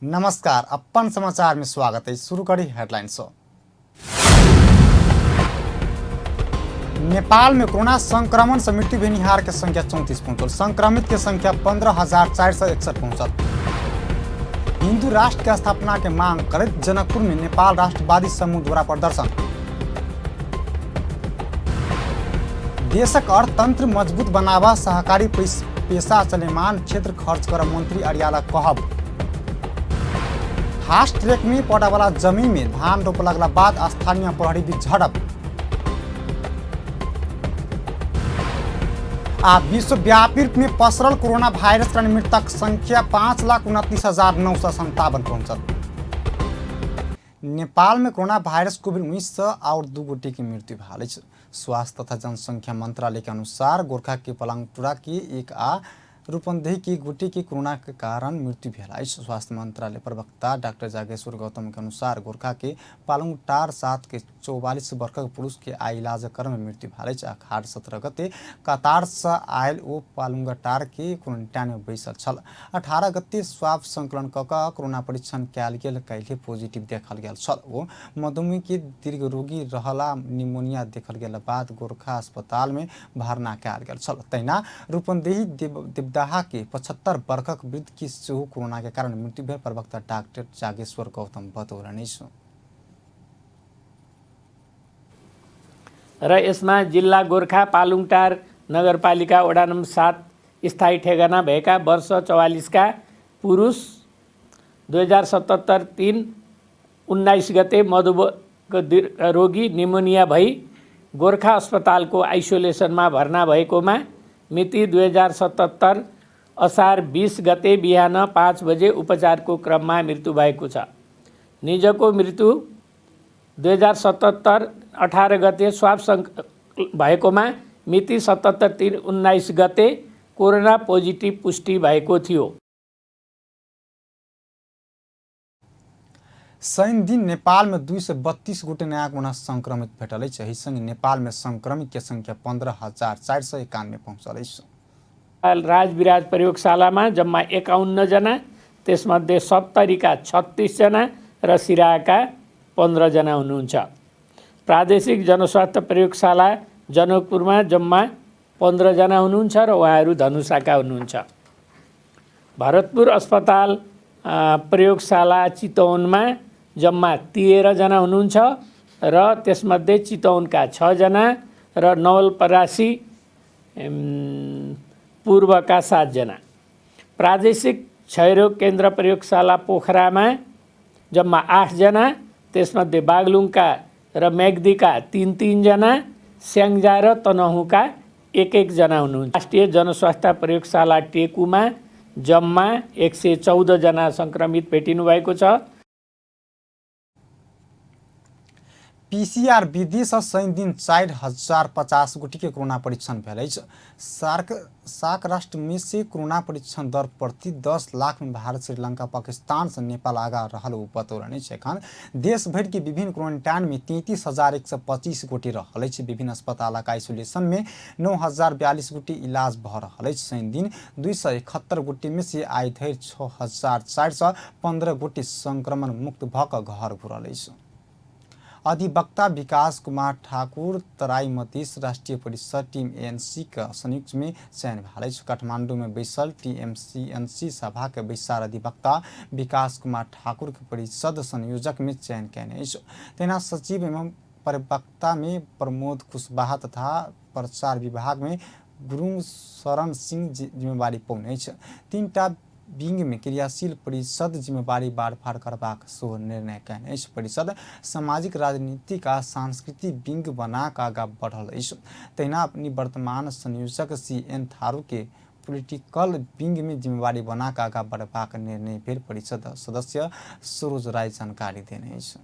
नमस्कार, अपन समाचार में स्वागत है। शुरू करी हेडलाइन से। नेपाल में कोरोना संक्रमण से मृत्यु भेनिहार के संख्या 34 पहुंचल। संक्रमित के संख्या 15,461 पहुंचल। हिंदू राष्ट्र के स्थापना के मांग करैत जनकपुर में नेपाल राष्ट्रवादी समूह द्वारा प्रदर्शन। देशक अर्थतंत्र मजबूत बनावा सहकारी पेशा चलेमान क्षेत्र खर्च कर मंत्री अरियाला कहब। फास्ट ट्रैक में पटावाला जमीन में धान रोप लगला बाद स्थानीय प्रहरी बीच झड़प। आ विश्वव्यापी रूप में पसरल कोरोना वायरस कारण मृतक संख्या 5,29,957 पहुंचल। नेपाल में कोरोना वायरस कोविड-19 से और 2 गोटे के मृत्यु भेल अछि। स्वास्थ्य तथा जनसंख्या मंत्रालय के अनुसार गोरखा के पलाङटुरा के 1 आ रूपन्देही के गोटे के कोरोना के कारण मृत्यु भेल अछि। स्वास्थ्य मंत्रालय प्रवक्ता डाक्टर जागेश्वर गौतम के अनुसार गोरखा के पालुङटार 7 के 44 वर्षक पुरुष के आइ इलाज क्रम में मृत्यु भेल अछि। अखाड़ 17 गते कतार से आयल ओ पालुङटार के क्वारेंटाइन में बैसल छल। 18 गते स्वाब संकलन क क कोरोना परीक्षण कयल गेल काल्हि पॉजिटिव देखल गेल छल। ओ मधुमेह के दीर्घ रोगी रहला निमोनिया देखल गेल बाद गोरखा अस्पताल में भर्ना कयल गेल छल। तहिना रूपन्देही देवदाहा के 75 वर्षक वृद्ध की सेहो कोरोना के कारण मृत्यु भेल प्रवक्ता डाक्टर जागेश्वर गौतम बतौलनि अछि। र यसमा जिल्ला गोरखा पालुङटार नगरपालिका वडा नम्बर 7 स्थायी ठेगाना भएका वर्ष 44 का पुरुष 2077 3/19 गते मधुमेह रोगी निमोनिया भई गोरखा अस्पतालको आइसोलेसनमा भर्ना भएकोमा मिति 2077 असार 20 गते बिहान 5 बजे उपचारको क्रममा मृत्यु भएको छ। निजको मृत्यु 2077 18 गते स्वाब भएकोमा मिति 77 3/19 गते कोरोना पोजिटिभ पुष्टि भएको थियो। शनि दिन नेपाल में 232 गोटे नया कोरोना संक्रमित भेटल अछि। एहि संग नेपाल में संक्रमित के संख्या 15,491 पहुंचल अछि। राजविराज प्रयोगशालामा जम्मा 51 जना, त्यसमध्ये सप्तरीका 36 जना र सिराहाका 15 जना हुनुहुन्छ। प्रादेशिक जनस्वास्थ्य प्रयोगशाला जनकपुरमा जम्मा 15 जना हुनुहुन्छ र उहाँहरू धनुषाका हुनुहुन्छ। भरतपुर अस्पताल प्रयोगशाला चितवनमा जम्मा 13 जना हुनुहुन्छ र त्यसमध्ये चितवनका 6 जना र नवलपरासी पूर्वका 7 जना। प्रादेशिक क्षयरोग केन्द्र प्रयोगशाला पोखरामा जम्मा 8 जना, त्यसमध्ये बागलुङका र म्याग्दीका 3-3 जना, स्याङ्जा र तनहुँका 1-1 जना हुनुहुन्छ। राष्ट्रिय जनस्वास्थ्य प्रयोगशाला टेकुमा जम्मा 114 जना सङ्क्रमित भेटिनु भएको छ। पीसीआर विधि से शनि दिन 4,050 गोटी के कोरोना परीक्षण भेल अछि। सार्क राष्ट्र में से कोरोना परीक्षण दर प्रति 10 लाख में भारत, श्रीलंका, पाकिस्तान से नेपाल आगा रहल ओ बतौलनि अछि। एखन देश भरि के विभिन्न क्वारेंटाइन में 33,125 गोटी रहल अछि। विभिन्न अस्पतालक आइसोलेशन में 9,042 गोटी इलाज भऽ रहल अछि। शनि दिन 271 गोटी में से आइ धरि 6,415 गोटी संक्रमण मुक्त भऽ कऽ घर घुरल अछि। अधिवक्ता विकास कुमार ठाकुर तराई मधेश राष्ट्रीय परिषद टीम एएनसी के संयुक्त में चयन भेल अछि। काठमांडू में बैसल टीएमसीएनसी सभा के बैसार अधिवक्ता विकास कुमार ठाकुर के परिषद संयोजक में चयन कयने अछि। तहिना सचिव एवं प्रवक्ता में प्रमोद कुशवाहा तथा प्रचार विभाग में गुरुङ शरण सिंह जिम्मेवारी पौने अछि। 3टा विंग में क्रियाशील परिषद जिम्मेवारी बारफार करबाक सेहो निर्णय कयने अछि। परिषद सामाजिक, राजनीतिक आ सांस्कृतिक विंग बना कऽ आगाँ बढ़ल अछि। तहिना अपनी वर्तमान संयोजक सी एन थारू के पॉलिटिकल विंग में जिम्मेवारी बना कऽ आगाँ बढ़बाक निर्णय भेल परिषद सदस्य सरोज राय जानकारी देने अछि।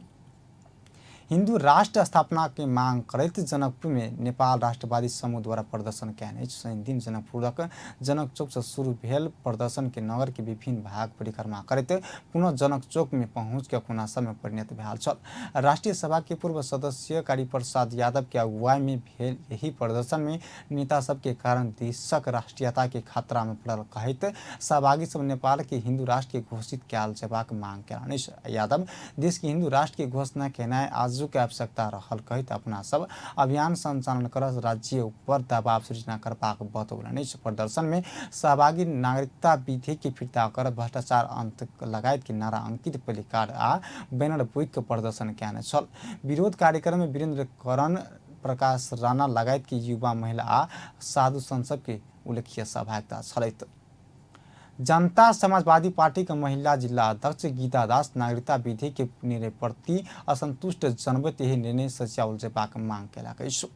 हिन्दू राष्ट्र स्थापना के मांग करैत जनकपुर में नेपाल राष्ट्रवादी समूह द्वारा प्रदर्शन कयने अछि। शनिदिन जनकपुरक जनक चौक से शुरू भेल प्रदर्शन के नगर के विभिन्न भाग परिक्रमा करैत पुनः जनक चौक में पहुँच के खुनासा में परिणत भेल छल। राष्ट्रीय सभा के पूर्व सदस्य कालीप्रसाद यादव के अगुवाई में भेल यही प्रदर्शन में नेता सब के कारण देशक राष्ट्रीयता के खतरा में पड़ल कहैत सहभागी सब नेपाल के हिन्दू राष्ट्र के घोषित कयल जेबाक मांग कयलनि अछि। यादव देश के हिन्दू राष्ट्र के घोषणा केनाइ आजुक आवश्यकता रहल कहैत अपना सब अभियान संचालन कर राज्य ऊपर दबाव सृजना करबाक बतौलनि अछि। प्रदर्शन में सहभागी नागरिकता विधेयक के फिर्ता कर भ्रष्टाचार अंत लगायत के नारा अंकित प्लेकार्ड आ बैनर बोकि के प्रदर्शन कयने छल। विरोध कार्यक्रम में वीरेंद्र करण, प्रकाश राणा लगायत के युवा, महिला आ साधु संत सबके उल्लेख्य सहभागिता छलैत। जनता समाजवादी पार्टी के महिला जिला अध्यक्ष गीता दास नागरिकता विधेयक के निर्णय प्रति असंतुष्ट जनबैत यही निर्णय सच्याओल जेबाक मांग कयलक अछि।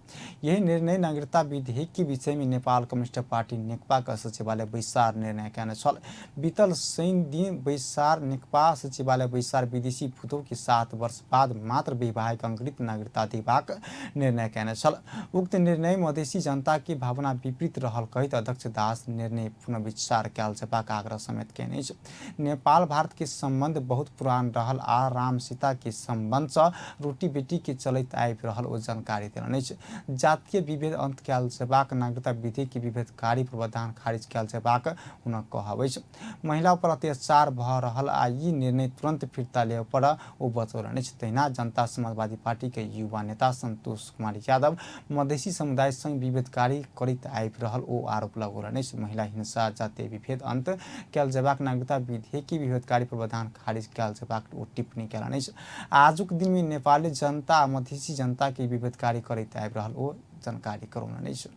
यही निर्णय नागरिकता विधेयक के विषय में नेपाल कम्युनिस्ट पार्टी नेकपा के सचिवालय बैसार निर्णय कयने छल। बीतल शनि दिन बैसार नेकपा सचिवालय बैसार विदेशी पुतोह के 7 वर्ष बाद मात्र वैवाहिक अंकित नागरिकता देबाक निर्णय कयने छल। उक्त निर्णय मधेसी जनता के भावना विपरीत रहल कहैत अध्यक्ष दास निर्णय पुनर्विचार कयल जेबाक आग्रह समेत कयने अछि। नेपाल भारत के संबंध बहुत पुरान रहल आ राम सीता के संबंध से रोटी बेटी के चलैत आबि रहल ओ जानकारी देलनि अछि। जातीय विभेद अंत कयल जेबाक, नागरिकता विधेयक के विभेदकारी प्रावधान खारिज कयल जेबाक हुनक कहब अछि। महिला पर अत्याचार भऽ रहल आ ई निर्णय तुरंत फिर्ता लेबऽ पर ओ बतौलनि अछि। तहिना जनता समाजवादी पार्टी के युवा नेता संतोष कुमार यादव मधेसी समुदाय संग विभेदकारी करैत आबि रहल ओ आरोप लगौलनि अछि। महिला हिंसा, जातीय विभेद अंत कयल जेबाक, नागरिकता विधेयक के विभेदकारी प्रावधान खारिज कयल जेबाक ओ टिप्पणी कयलनि अछि। आजुक दिन में नेपाली जनता आ मधेसी जनता के विभेदकारी करैत आबि रहल ओ जानकारी करौलनि अछि।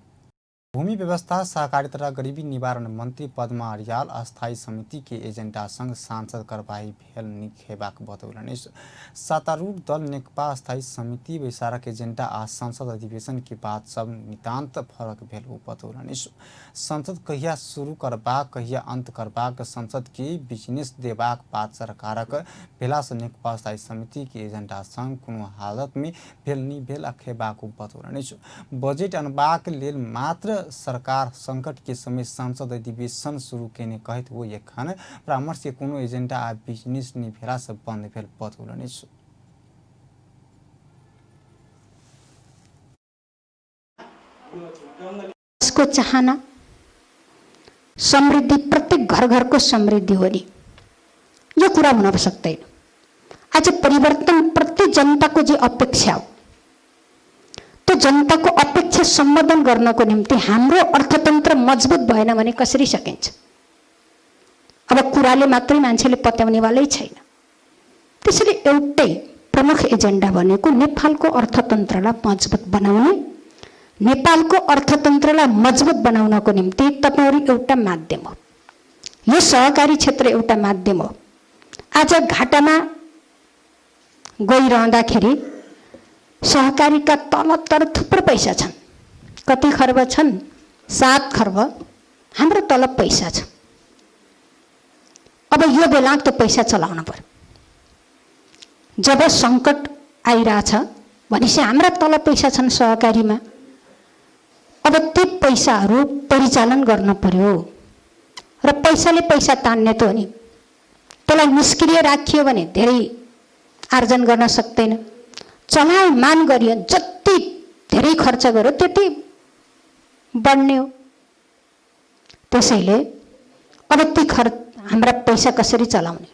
भूमि व्यवस्था, सहकारिता तथा गरीबी निवारण मंत्री पद्मा अर्याल अस्थायी समिति के एजेंडा संग सांसद कार्यवाही भेल नीक हेबाक बतौलनि अछि। सत्तारूढ़ दल नेकपा अस्थायी समिति बैसारक एजेंडा आ संसद अधिवेशन के बात सब नितांत फरक भेल ओ बतौलनि अछि। संसद कहिया शुरू करबाक, कहिया अंत करबाक, संसद के बिजनेस देबाक बात सरकारक भेला से नेकपा अस्थायी समिति के एजेंडा संग कोनो हालत में भेल नहि भेल आ खेबाक ओ बतौलनि अछि। बजट अनबाक लेल मात्र सरकार संकट के समय संसद अधिवेशन शुरू केने कहैत ओ एखन परामर्श के कोनो एजेंडा आ बिजनेस नहि भेला से बंद भेल बतौलनि अछि। को चाहना समृद्धि, प्रत्येक घर घरको समृद्धि हो नि, यो कुरा हुन सक्दैन। आज परिवर्तन प्रति जनताको जे अपेक्षा हो, त्यो जनताको अपेक्षा सम्बोधन गर्नको निम्ति हाम्रो अर्थतन्त्र मजबुत भएन भने कसरी सकिन्छ? अब कुराले मात्रै मान्छेले पत्याउनेवालै छैन। त्यसैले एउटै प्रमुख एजेन्डा भनेको नेपालको अर्थतन्त्रलाई मजबुत बनाउने। नेपालको अर्थतन्त्रलाई मजबुत बनाउनको निम्ति तपाईँहरू एउटा माध्यम हो, यो सहकारी क्षेत्र एउटा माध्यम हो। आज घाटामा गइरहँदाखेरि सहकारीका तलब तर थुप्रो पैसा छन्, कति खर्ब छन्? 7 खर्ब हाम्रो तलब पैसा छ। अब यो बेला त्यो पैसा चलाउन पर्यो। जब सङ्कट आइरहेछ भनेपछि हाम्रा तलब पैसा छन् सहकारीमा, अब ती पैसाहरू परिचालन गर्न पर्यो र पैसाले पैसा तान्ने त हो नि। त्यसलाई निष्क्रिय राखियो भने धेरै आर्जन गर्न सक्दैन। चलायमान गरियो, जति धेरै खर्च गर्यो त्यति बढ्ने हो। त्यसैले अब ती खर्च हाम्रा पैसा कसरी चलाउने,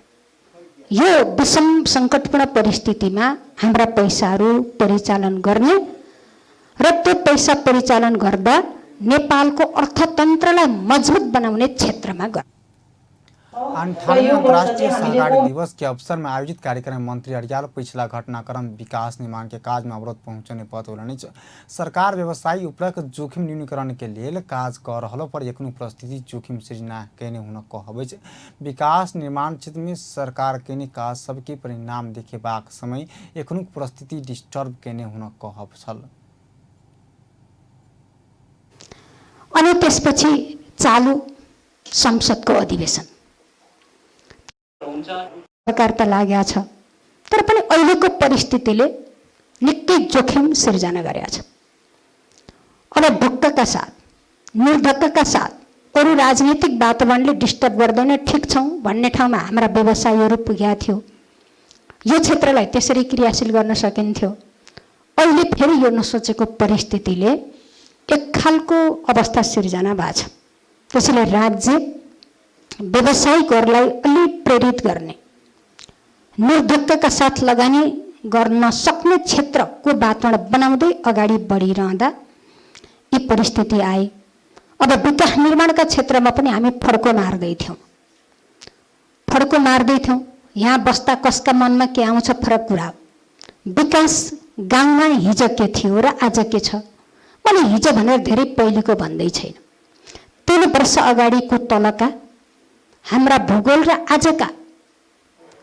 यो विषम सङ्कटपूर्ण परिस्थितिमा हाम्रा पैसाहरू परिचालन गर्ने र त्यो पैसा परिचालन गर्दा नेपालको अर्थतन्त्रलाई मजबुत बनाउने क्षेत्रमा गर्ने। 98वें अंतर्राष्ट्रीय सहकारी दिवस के अवसर में आयोजित कार्यक्रम में मंत्री अर्याल पिछला घटनाक्रम विकास निर्माण के काज में अवरोध पहुंचने बतौलनि अछि। सरकार व्यवसायी उपरक जोखिम न्यूनीकरण के लेल काज क रहलो पर एखनो परिस्थिति जोखिम सृजना केने हुनक कहब अछि। विकास निर्माण क्षेत्र में सरकार केने काज सबके परिणाम देखेबाक समय एखनुक परिस्थिति डिस्टर्ब केने हुनक कहब छल। अनि त्यसपछि चालु संसदको अधिवेशन सरकार त लागेको छ, तर पनि अहिलेको परिस्थितिले निकै जोखिम सिर्जना गरेको छ। अब ढुक्कका साथ, निर्धक्कका साथ अरू राजनीतिक वातावरणले डिस्टर्ब गर्दैन, ठिक छौँ भन्ने ठाउँमा हाम्रा व्यवसायीहरू पुगेका थियो। यो क्षेत्रलाई त्यसरी क्रियाशील गर्न सकिन्थ्यो। अहिले फेरि यो नसोचेको परिस्थितिले एक खालको अवस्था सिर्जना भएको छ। त्यसैले राज्य व्यवसायिकहरूलाई अलि प्रेरित गर्ने, निर्धक्कका साथ लगानी गर्न सक्ने क्षेत्रको वातावरण बनाउँदै अगाडि बढिरहँदा यी परिस्थिति आए। अब विकास निर्माणका क्षेत्रमा पनि हामी फड्को मार्दै थियौँ। यहाँ बस्दा कसका मनमा के आउँछ फरक कुरा हो। विकास गाउँमा हिजो के थियो र आज के छ, मैले हिजो भनेर धेरै पहिलेको भन्दै छैन। 3 वर्ष अगाडिको तलका हाम्रा भूगोल र आजका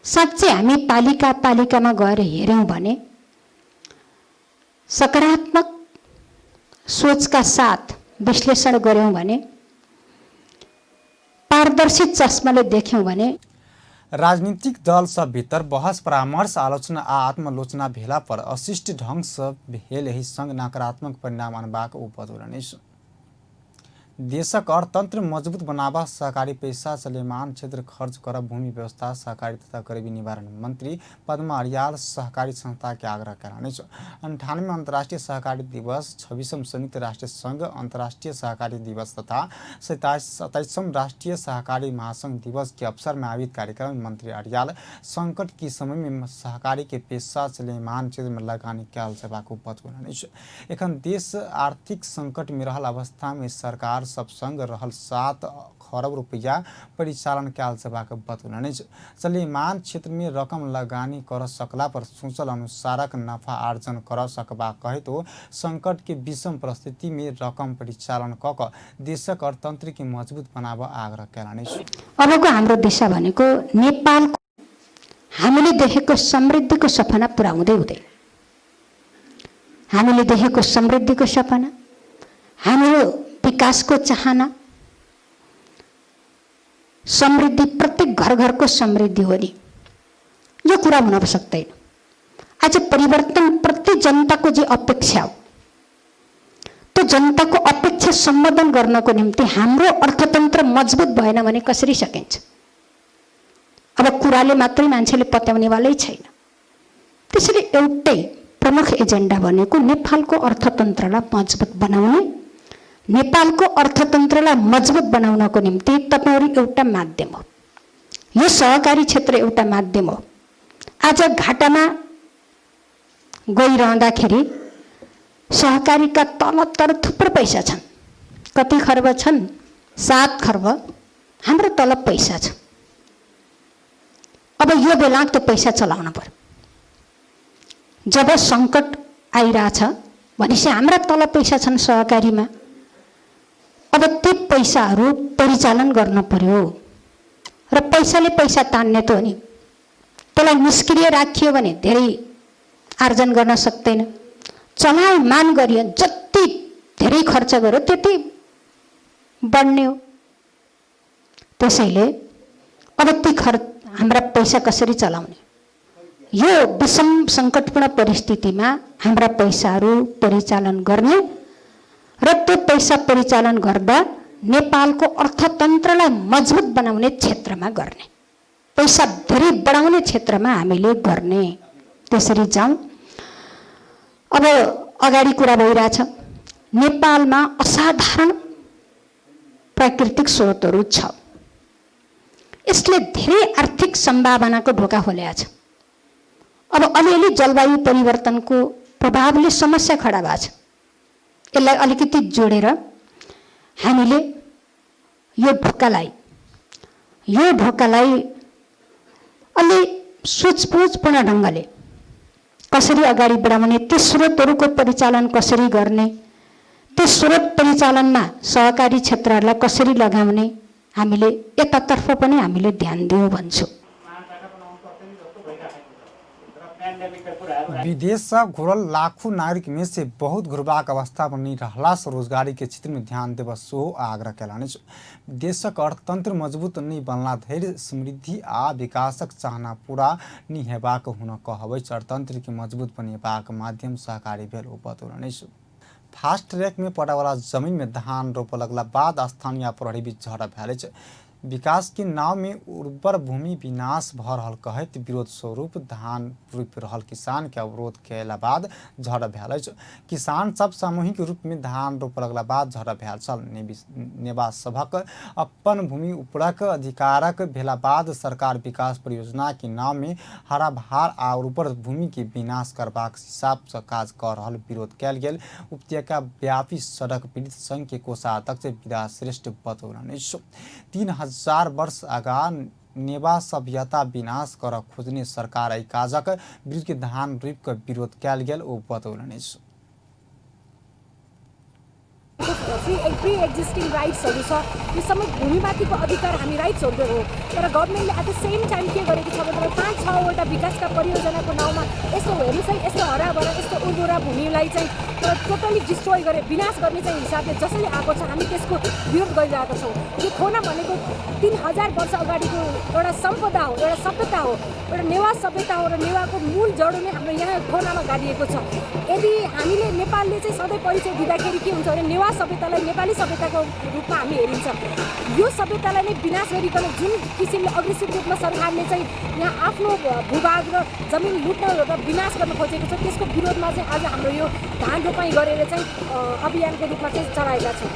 साँच्चै हामी पालिका पालिकामा गएर हेऱ्यौँ भने सकारात्मक सोचका साथ विश्लेषण गऱ्यौँ भने, पारदर्शी चस्माले देख्यौँ भने राजनीतिक दल सब भीतर बहस, परामर्श, आलोचना आ आत्मालोचना भेला पर अशिष्ट ढंग सँ भेल एहि संग नकारात्मक परिणाम अनबाक ओ बतौलनि अछि। देशक अर्थतंत्र मजबूत बनाबा सहकारी पैसा चलयमान क्षेत्र खर्च करब भूमि व्यवस्था, सहकारी तथा गरीबी निवारण मंत्री पद्मा अर्याल सहकारी संस्था के आग्रह कयलनि अछि। 98 अंतर्राष्ट्रीय सहकारी दिवस, 26म संयुक्त राष्ट्र संघ अंतर्राष्ट्रीय सहकारी दिवस तथा 27म राष्ट्रीय सहकारी महासंघ दिवस के अवसर में आयोजित कार्यक्रम में मंत्री अर्याल संकट के समय में सहकारी के पैसा चलयमान क्षेत्र में लगानी कयल जेबाक बतौलनि अछि। एखन देश आर्थिक संकट में रहल अवस्था में सरकार सब संग रहल 7 खरब रुपया परिचालन कयल जेबाक बतौलनि अछि। चलयमान क्षेत्र में रकम लगानी कर सकला पर सोचल अनुसारक नफा आर्जन कर सकबाक कहैत ओ संकट के विषम परिस्थिति में रकम परिचालन क क देशक अर्थतंत्र के मजबूत बनाबऽ आग्रह कयलनि अछि। अबको हाम्रो दिशा भनेको नेपालको हामीले देखेको समृद्धिको सपना पुरा हुँदै हुँदैन। हामीले देखेको समृद्धिको सपना, हाम्रो विकासको चाहना, समृद्धि प्रत्येक घर घरको समृद्धि हो नि, यो कुरा हुन सक्दैन। आज परिवर्तनप्रति जनताको जे अपेक्षा हो, त्यो जनताको अपेक्षा सम्बोधन गर्नको निम्ति हाम्रो अर्थतन्त्र मजबुत भएन भने कसरी सकिन्छ? अब कुराले मात्रै मान्छेले पत्याउनेवालै छैन। त्यसैले एउटै प्रमुख एजेन्डा भनेको नेपालको अर्थतन्त्रलाई मजबुत बनाउने। नेपालको अर्थतन्त्रलाई मजबुत बनाउनको निम्ति तपाईँहरू एउटा माध्यम हो, यो सहकारी क्षेत्र एउटा माध्यम हो। आज घाटामा गइरहँदाखेरि सहकारीका तल तर थुप्रो पैसा छन्। कति खर्ब छन्? 7 खर्ब हाम्रो तल पैसा छ। अब यो बेला त्यो पैसा चलाउनु पर्यो। जब सङ्कट आइरहेछ भनेपछि हाम्रा तल पैसा छन् सहकारीमा, अब त्यो पैसाहरू परिचालन गर्नु पर्यो र पैसाले पैसा तान्ने त हो नि। त्यसलाई निष्क्रिय राखियो भने धेरै आर्जन गर्न सक्दैन। चलायमान गरियो, जति धेरै खर्च गर्यो त्यति बढ्ने हो। त्यसैले अब ती खर्च हाम्रा पैसा कसरी चलाउने, यो विषम सङ्कटपूर्ण परिस्थितिमा हाम्रा पैसाहरू परिचालन गर्ने र त्यो पैसा परिचालन गर्दा नेपालको अर्थतन्त्रलाई मजबुत बनाउने क्षेत्रमा गर्ने, पैसा धेरै बढाउने क्षेत्रमा हामीले गर्ने, त्यसरी जाउँ। अब अगाडि कुरा भइरहेछ, नेपालमा असाधारण प्राकृतिक स्रोतहरू छ। यसले धेरै आर्थिक सम्भावनाको ढोका खोलेको छ। अब अलिअलि जलवायु परिवर्तनको प्रभावले समस्या खडा भएको छ। यसलाई अलिकति जोडेर हामीले यो ढोकालाई अलि सोचबुझपूर्ण ढङ्गले कसरी अगाडि बढाउने, त्यो स्रोतहरूको परिचालन कसरी गर्ने, त्यो स्रोत परिचालनमा सहकारी क्षेत्रहरूलाई कसरी लगाउने, हामीले यतातर्फ पनि हामीले ध्यान दियौँ भन्छु। जस्तो भइराखेको छ र विदेश से घुरल लाखों नागरिक में से बहुत घुरबाक अवस्था में नहि रहला से रोजगारी के क्षेत्र में ध्यान देबऽ सेहो आग्रह कयलनि अछि। देशक अर्थतंत्र मजबूत नहि बनला धरि समृद्धि आ विकासक चाहना पूरा नहि हेबाक हुनक कहब अछि। अर्थतंत्र के मजबूत बनेबाक माध्यम सहकारी भेल ओ बतौलनि अछि। फास्ट ट्रैक में पड़यवला जमीन में धान रोपऽ लगला बाद स्थानीय प्रहरी बीच झड़प भेल अछि। विकास के नाव में उर्वर भूमि विनाश भऽ रहल कहैत विरोध स्वरूप धान रोपि रहल किसान के अवरोध कयला बाद झड़प भेल अछि। किसान सब सामूहिक रूप में धान रोपऽ लगला बाद झड़प भेल छल। नेवा सभक अपन भूमि ऊपरक अधिकारक भेला बाद सरकार विकास परियोजना के नाव में हराभार आ उर्वर भूमि के विनाश करबाक हिसाब सँ काज कऽ रहल विरोध कयल गेल उपत्यका व्यापी सड़क पीड़ित संघ के कोषाध्यक्ष विदा श्रेष्ठ बतौलनि अछि। 3000 वर्ष आगा नेवा सभ्यता विनाश करऽ खोजने सरकार एहि काजक विरुद्ध धान रोपि कऽ विरोध कयल गेल ओ बतौलनि अछि। प्री एक्जिस्टिङ राइट्सहरू छ, यो सबै भूमिमाथिको अधिकार हामी राइट्स होल्डर हो। तर गभर्मेन्टले एट the same time के गरेको छ भने 5-6वटा विकासका परियोजनाको नाउँमा यस्तो हेर्नुहोस् है, यस्तो हराभरा यस्तो उर्वरा भूमिलाई चाहिँ टोटली डिस्ट्रोय गरे विनाश गर्ने चाहिँ हिसाबले जसरी आएको छ हामी त्यसको विरोध गरिरहेको छौँ। यो खोना भनेको 3000 वर्ष अगाडिको एउटा सम्पदा हो, एउटा सभ्यता हो, एउटा नेवा सभ्यता हो र नेवाको मूल जडो नै हाम्रो यहाँ खोनामा गाडिएको छ। यदि हामीले नेपालले चाहिँ सधैँ परिचय दिँदाखेरि के हुन्छ भने नेवा सभ्यतालाई नेपाली सभ्यताको रूपमा हामी हेरिन्छ। यो सभ्यतालाई नै विनाश गरिकन जुन किसिमले अग्रेसिभ रूपमा सरकारले चाहिँ यहाँ आफ्नो भूभाग र जमिन लुट्न र विनाश गर्न खोजेको छ त्यसको विरोधमा चाहिँ आज हाम्रो यो धान रोपाइँ गरेर चाहिँ अभियानको रूपमा चाहिँ चलाएका छौँ।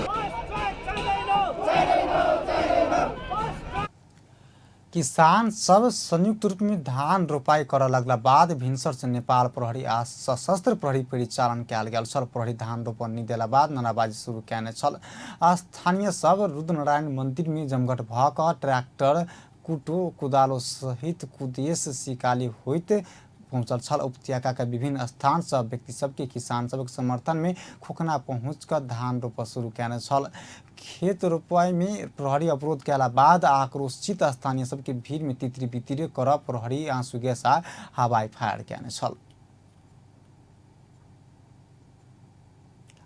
किसान सब संयुक्त रूप में धान रोपाई करऽ लगला बाद भिनसर से नेपाल प्रहरी आ सशस्त्र प्रहरी परिचालन कयल गेल छल। प्रहरी धान रोपन नहि देला बाद नाराबाजी शुरू कयने छल। स्थानीय सब रुद्रनारायण मंदिर में जमघट भऽ कऽ ट्रैक्टर कुटो कुदालो सहित कुदेश सिकाली होइत पहुँचल छल। उपत्यका के विभिन्न स्थान सब व्यक्ति सबके किसान सबके समर्थन में खोखना पहुँच कऽ धान रोपऽ शुरू कयने छल। खेत रोपाई में प्रहरी अवरोध कयला बाद आक्रोशित स्थानीय सबके भीड़ में तितरी बितिरी करऽ प्रहरी आंसू गैस आ हवाई फायर कयने छल।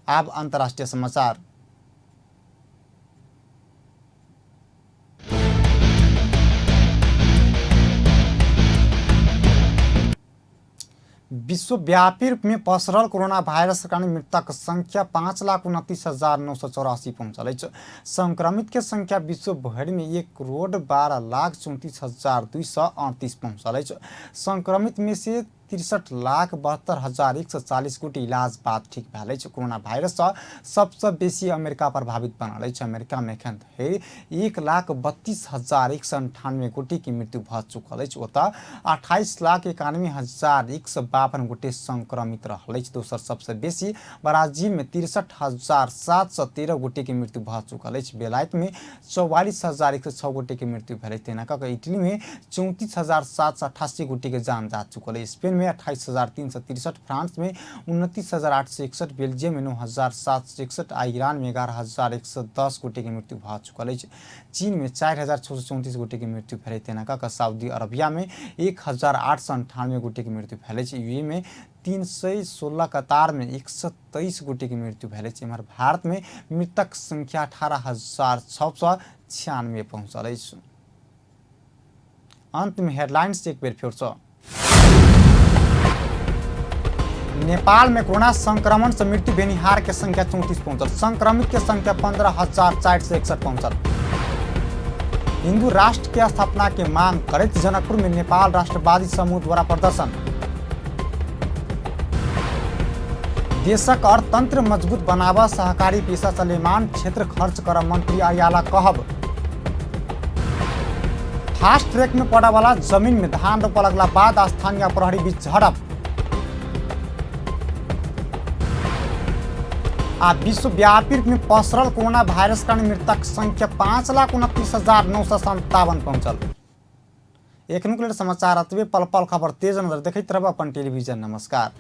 आब अंतर्राष्ट्रीय समाचार। विश्वव्यापी रूप में पसरल कोरोना वायरस के कारण मृतक संख्या 5,29,984 पहुंचल अछि। संक्रमित के संख्या विश्व भरि में 1,12,34,238 पहुंचल अछि। संक्रमित में से 63,72,140 गोटे इलाज बाद ठीक भेल अछि। कोरोना वायरस सँ सबसँ बेसी अमेरिका प्रभावित बनल अछि। अमेरिका में एखन धरि 1,32,198 गोटे के मृत्यु भऽ चुकल अछि। ओतऽ 28,91,152 गोटे संक्रमित रहल अछि। दोसर सबसँ बेसी ब्राजील में 63,713 गोटे के मृत्यु भऽ चुकल अछि। बेलायत में 44,106 गोटे के मृत्यु भेल अछि। तहिना कऽ कऽ इटली में 34,788 गोटे के जान जा चुकल अछि। स्पेन में 28,363, फ्रांस में 29,861, बेल्जियम में 9,761 आ ईरान में 11,110 गोटे के मृत्यु भऽ चुकल अछि। चीन में 4,634 गोटे के मृत्यु भेल अछि। तहिना कऽ कऽ सऊदी अरबिया में 1,898 गोटे के मृत्यु भेल अछि। यूएई में 316, कतार में 123 गोटे के मृत्यु भेल अछि। एम्हर भारत में मृतक संख्या 18,696 पहुंचल अछि। अंत में हेडलाइंस एक बेर फेर सँ। नेपाल में कोरोना संक्रमण से मृत्यु भेनिहार के संख्या 34 पहुंचल। संक्रमित के संख्या 15,461 पहुंचल। हिंदू राष्ट्र के स्थापना के मांग करैत जनकपुर में नेपाल राष्ट्रवादी समूह द्वारा प्रदर्शन। देशक अर्थतंत्र मजबूत बनाबऽ सहकारी पेशा चलेमान क्षेत्र खर्च करऽ मंत्री अर्याला कहब। फास्ट ट्रैक में पड़े वाला जमीन में धान रोपऽ लगला बाद स्थानीय प्रहरी बीच झड़प। आ विश्वव्यापी रूप में पसरल कोरोना वायरस कारण मृतक संख्या 5,29,957 पहुंचल। एखनुक लेल समाचार अतबे। पल पल खबर तेज नजर देखैत रहब अपन टेलीविजन। नमस्कार।